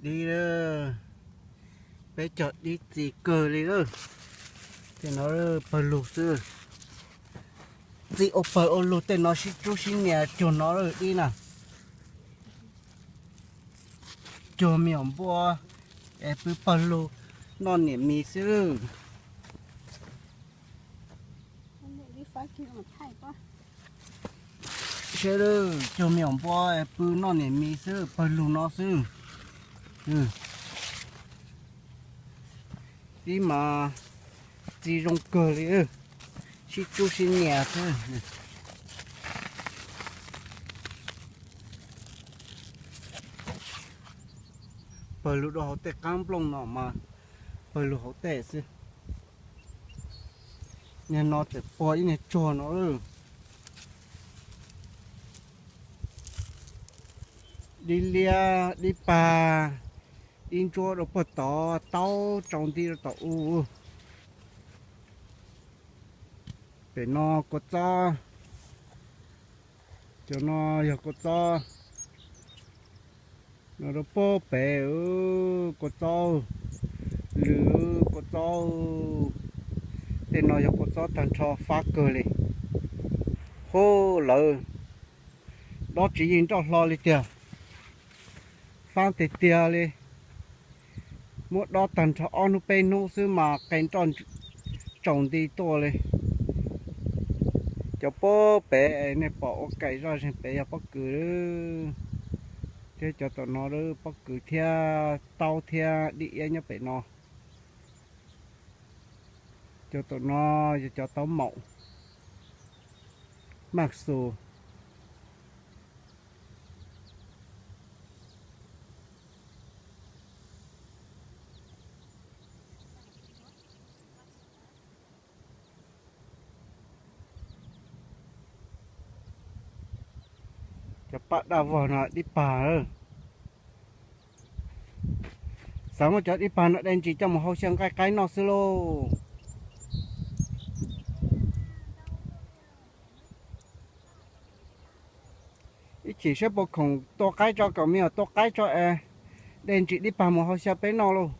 Dib, peb cog dib txi kawg li lawm. Tej no pawg lug xwb. Txi ua pawg ua lug, tej no sib tsub sib nias cuag no lawm dib na. Cuag me nyuam npua es pw pawg lug noj niam mis xwb. Seb, cuag me nyuam npua es pw noj niam mis xwb, pawg lug no xwb. Dib mas txi zoo kawg li, sib tsub sib nias xwb. Pawg lug rau hauv tej qab nplooj no mas pawg lug hauv tej xwb. Niag no tseem puag ib niag tsuag no. Dib liab, dib pag, dib ntsuab rau puag tod, taub tsau nti rau tom u. Pem no kua txob, cov no yog kua txob. No rau puag pem, kua txob, lwm kua txob. Tej no yog kua txob tag nrho, fab kawg li. Hu, lawv dob tsis yeej nroj hlo li tiag. Fab tiag tiag li. Muab dob tag nrho ob hnub peb hnub xwb mas qe nroj tsaus nti tuaj li. Cov puag pem nej pom ua kaim zoj zeeg pem yog pob kws, thiab cov tom no pob kws thiab taub thiab dib iab nyob pem no. Cov tom no yog cov taub maum, maj xus. Cov paj daj vog no dib pag. Xav muab cov dib pag no de ntsis coj mus hau xyaw nqaij qaib noj xwb lauj. Ib chim saib puas khoom tua qaib tso, kom me nyuam tua qaib tso es de ntsis dib pag mus hau xyaw peb noj lauj.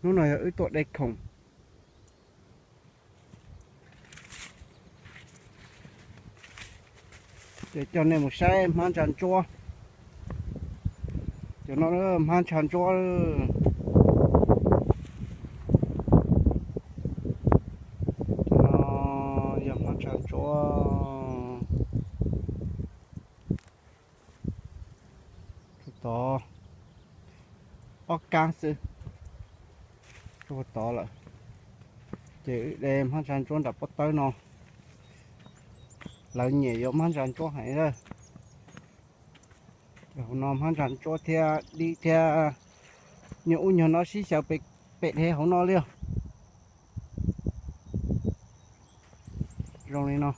Hnub no yog wb tuaj de khoom. Ces coj nej mus saib hmab ntsa ntsuab. Cov no hmab ntsa ntsuab. Cov no yog hmab ntsa ntsuab. Tod ob kab xwb, tod lawm. Ces wb de hmab ntsa ntsuab nram pob tawb no. Lawv nyiam yuav hmab ntsa ntsuab heev lawm. Hauv no hmab ntsa ntsuab thiab dib thiab nyuag ub nyuag no sib xyaw pem dhev hauv no li os. Zoo li no.